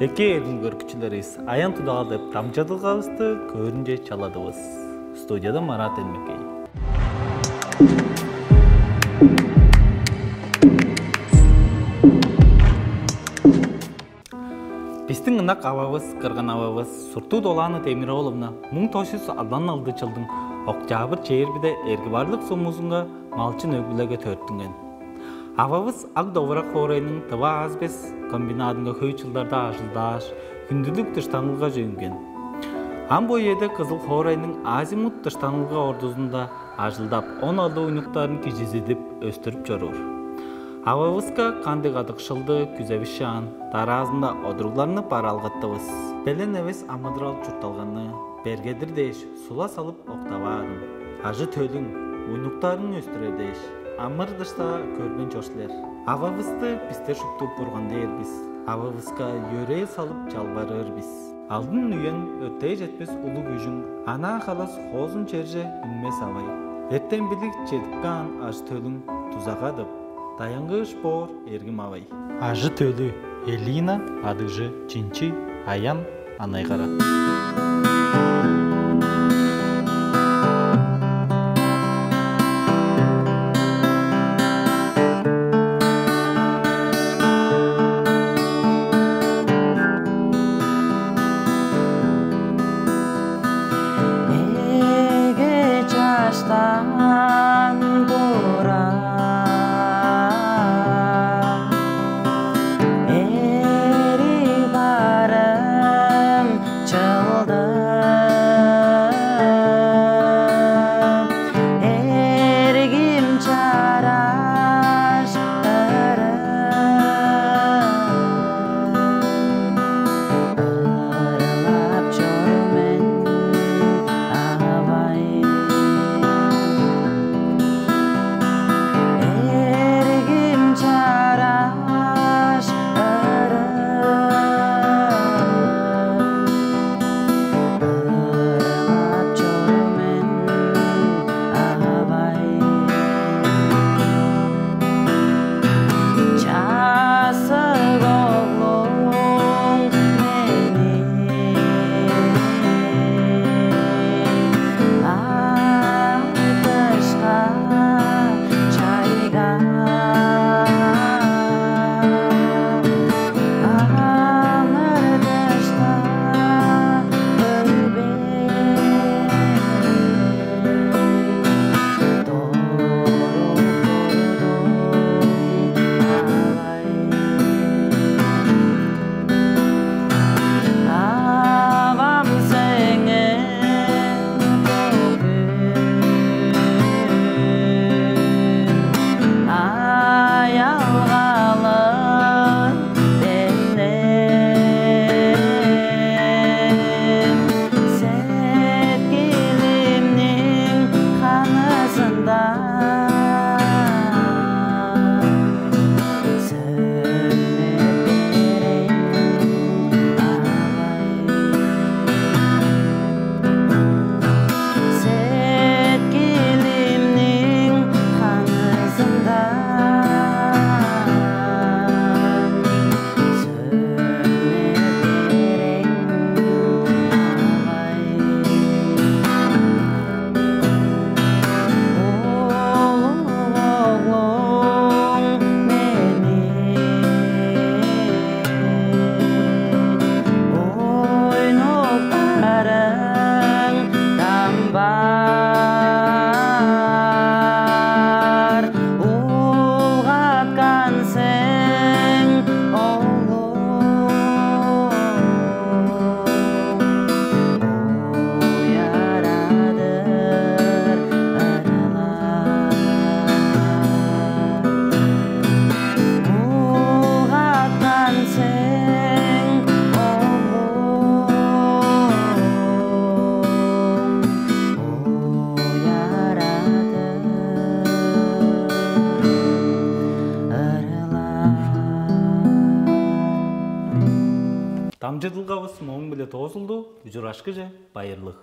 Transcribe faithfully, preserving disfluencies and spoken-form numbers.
Эки эргим көрүкчүлеривис, «Аян тудаал» деп дамчыдылгавысты көөрүнче чаладывыс. Студияда Марат Элмекей. Бистиң ынак ававыс, кырган ававыс Суртуу Долаана Демир-ооловна муң тос чүс алдан алды чылдың октябрь чээрбиде Эрги-Барлык сумузунга малчын өг-бүлеге төрүттүнген. Ававыс Ак-Довурак хоорайның «Тыва Азбест» комбинадынга хөй чылдарда ажылдааш, хүндүлүг дыштанылгаже үнген. Ам бо үеде Кызыл хоорайның «Азимут» дыштанылга ордузунда ажылдап, он алды уйнуктарын кижизидип, өстүрүп чоруур. Ававыска кандыг кадыкшылды күзевишаан, дараазында одуругларны бараалгаттывыс. Белен эвес амыдырал-чуртталганы бергедир дээш, сула салып октаваарын. Ажы-төлүң, уйнуктарың өстүрер дээш, амыр-дыштаа көрбейн чор силер. Ававысты бистер шупту Бурган дээр бис. Ававыска йөрээл салып чалбарыыр бис. Алдын үең, өртээ четпес улуг күжүң анаа халас хоозун черже үнмес авай. Эртем-билиг чедип каан ажы-төлүң дузагадып, даянгыыш боор эргим авай. Ажы-төлү Элина, адыгжы Чинчи, Аян, Анайгара. Эге чаштан тура эри барым чылдыр эргим чараш ыры ырлап чор мен, авай. Эргим чараш ыры ырлап чор мен, авай. Часкы оглуң мени артышка чайгап, амыр-дыштаа Сеткилимниң ханызында сөнмеп берең, авай. Сеткилимниң ханызында Ойнуктарың камбар улгаткан сен, оглум, уярадыр ырлар. Улгаткан сен, оглум, уярадыр ырлар. Дамчыдылгавыс мооң-биле доозулду. Ужурашкыже байырлыг.